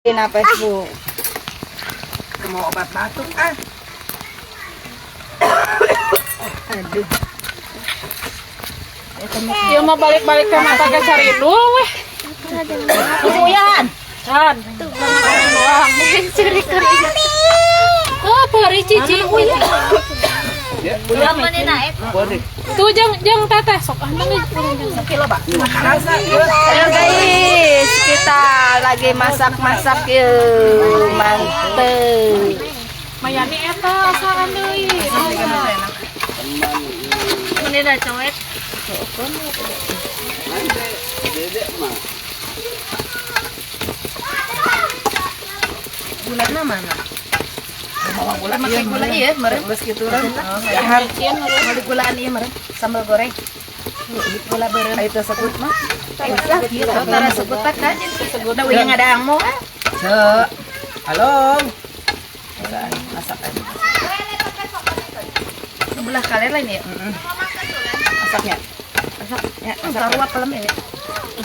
Dina Facebook. Mau obat batuk ah. Aduh. Ieu mah balik-balik ke mata ke caridul weh. Uyan. Can. Doang. Ciri kerja. Oh, peri cici. Tuh jeng jeng teteh sok anu Rasa ieu. Halo guys, kita lagi masak-masak yuk. Mantep. Mayani eta asaan deui. Ini cowek. Gulana mana? Mau gula pakai gula iya, meren. Geus kitu lah. Mau gulaan ieu meren sambal goreng. Gula beureum. Ayo teh sebut mah. Gitu, tara sebut kan. Da uing ngadaang mo. Ce. Halo. Masak aja. Belah kalian lain ya. Masaknya. Asak. Ya, sarua pelem ini.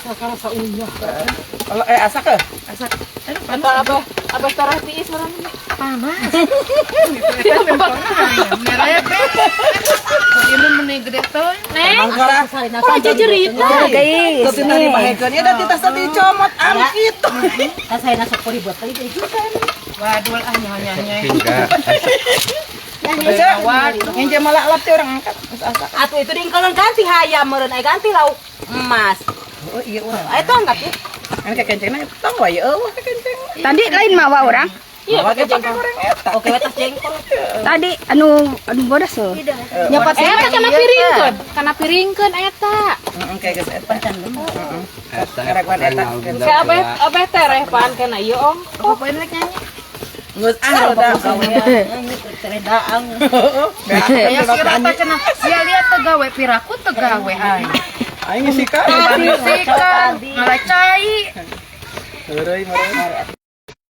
Kalau asak ke? Asak. Aduh, abah abah tarah tiis meureun. Panas. Ini meni gede teh. Neng, Mangkara. kok aja cerita. Halo guys, Tuh tadi nih. pahekeun ya da ti tas dicomot am kitu. Waduh ah nyonya. Baca, nginjem malah lap teh orang angkat. Geus asak. Atuh itu dingkelan ganti hayam meureun aya ganti lauk emas. Oh iya urang. Eta angkat ya. Kan kekencengna tong wae eueuh kekenceng. Tadi lain mawa orang. Iya, pakai goreng eta. Oke, we tas jengkol. Tadi anu anu bodas tuh. Nyopat Eta kana piringkeun, kana piringkeun eta. Heeh, kayak geus eta. Heeh. Ngaraguan eta. Si abah abah tereh pan kana ieu ong. Geus ah udah. Teredaang. Kayak Si rata cenah. Sia lihat tegawe piraku tegawe ai. Aing ngisikan. Ngisikan, ngalacai. Heureuy meureun.